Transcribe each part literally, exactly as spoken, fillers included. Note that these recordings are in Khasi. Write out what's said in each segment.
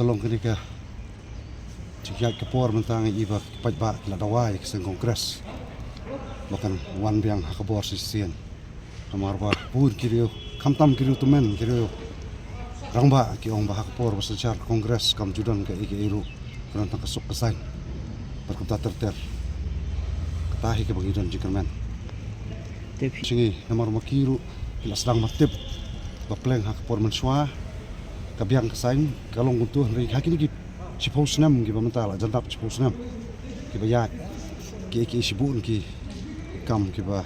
Ka long kane ka jingïaid ka por mynta nga i ba ki paidbah ki la dawa ïa ka seng Congress ba kan wan biang ha ka bor shisien. Namar ba bun ki riew, khamtam ki riew tymmen, ki riew rangbah ki ong ba ha ka por ba synshar ka Congress kam ju don kaei kaei ruh, ka don tang ka suk ka saiñ. Bad kumta ter ter. Kata hi kaba ngi don jingkyrmen. Te phi- Shisha namar ma ki ruh ki la sdang ban tip ba pleng ha ka por mynshuwa ka biang ka saiñ ka long kumto, hynrei ha kine ki shiphew snem kiba mynta la jan dap shiphew snem kiba ïaid, ki, ki shibun ki kam kiba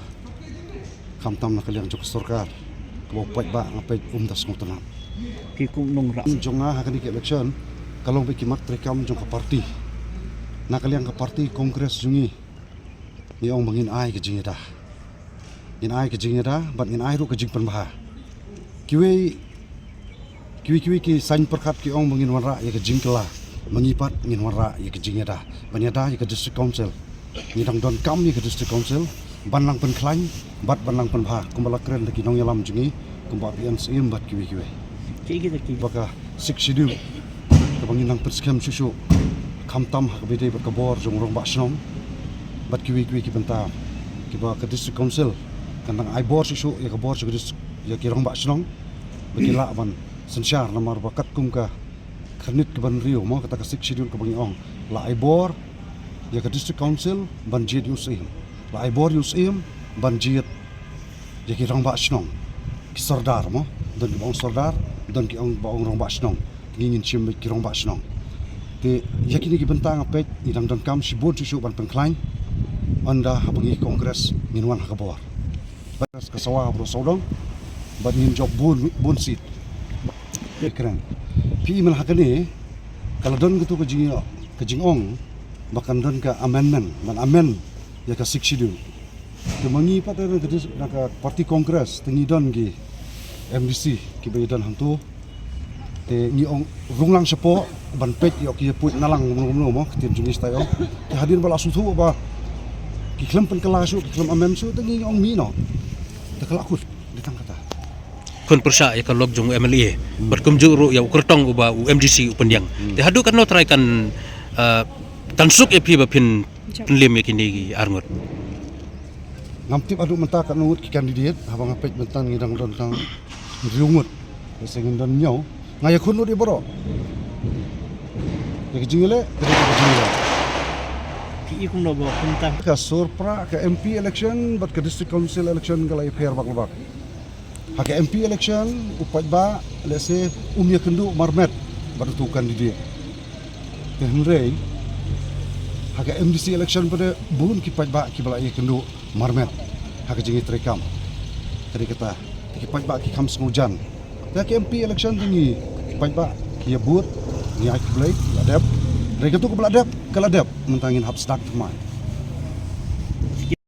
khamtam na ka liang jong ka sorkar kaba u paidbah nga peit um da sngewtynnat. Phi kum nongrah. Jong nga ha kane ka election ka long ba ki mat treikam jong ka party. Na ka liang ka party Congress jong ngi, ngi ong ba ngin ai ka jingïada. Ngin ai ka jingïada bad ngin ai ruh ka jingpynbha. Kiwei, kiwei kiwei ki saiñ pyrkhat ki ong ba ngin wanrah ïa ka jingkylla. Ma ngi pat ngin wanrah ïa ka jingïada ban ïada ïa ka District Council. Ngi dang donkam ïa ka District Council ban nang pynkhlaiñ bad ban nang pynbha kumba la kren da ki nongïalam jong ngi, kumba P N Syiem bad kiwei kiwei. Ki, ki, ki. Ba ka Sixth Schedule kaba ngi nang pynskhem shuh shuh, khamtam ha kaba ïadei bad ka bor jong u rangbah shnong bad kiwei kiwei ki bynta, kiba ka District Council kan nang ai bor shuh shuh ïa ka bor jong ka dis-, ïa ki rangbah shnong ba ki lah ban synshar, namar ba katkum ka khyrnit kaba hynriew mo, kata ka Sixth Schedule kaba ngi ong, la ai bor ïa ka District Council ban jied ïa u Syiem, la ai bor ïa u Syiem ban jied ïa ki rangbah shnong, ki sordar mo, don kiba ong sordar, don ki ong ba ong rangbah shnong. Ngi ngin shim beit ki rangbah shnong. Te ïa kine ki bynta nga peit ngi dang donkam shibun shuh shuh ban pynkhlaiñ. Ynda haba ngi Congress ngin wan ha ka bor. Bad ka sawa bro sawdong bad ngin jop bun, bun seat. Kren. Phi i mynta ha kane ka la don katu ka jing, ka jingong ba kan don ka amendment, ban amend ïa ka Sixth Schedule. Te ma ngi pat na ka dis-, na ka party Congress te ngi don ki M D C kiba ïadon hangto. Te ngi ong rung lang shapoh ban peit ïoh ki ïa puit na lang kumno kumno mo, ka ktien jong ngi stai ong. Te hadien ba la sngewthuh ba ki khlem pynkylla shuh, ki khlem amend shuh, te ngi ong mih noh. Te ka la kut, dei tang kata. Khun pyrshah ïa ka lok jong u M L A bad kumjuh ruh ïa u kyrtong uba u M D C u pyndiang. Hmm. Te haduh katno trai kan, ah, kan suk ïa phi ba phin pynliem ïa kine ki arngut? Ngam tip haduh mynta katno ngut ki candidate, haba nga peit mynta ngi dang don tang hynriew ngut. Lehse ngin don hynñiew. Nga ïakhun lut ïa baroh. Ïa ka jingïaleh ka dei ka jingïaleh. Phi i kumno ba kumta? Ka sur pra ka M P election bad ka District Council election ka la ïapher bak la bak. Ha ka M P election u paidbah lehse um ïakynduh marmet bad uto u candidate. Te hynrei ha ka M D C election pat bun ki paidbah kiba la ïakynduh marmet ha ka jingïatreikam. Ka dei kata, te ki paidbah ki kham sngewjan. Te ha ka M P election te ngi, ki paidbah ki ïa vote, ngi ai khublei, la dep. Hynrei kato kaba la dep ka la dep, mynta ngin hap sdang thymmai.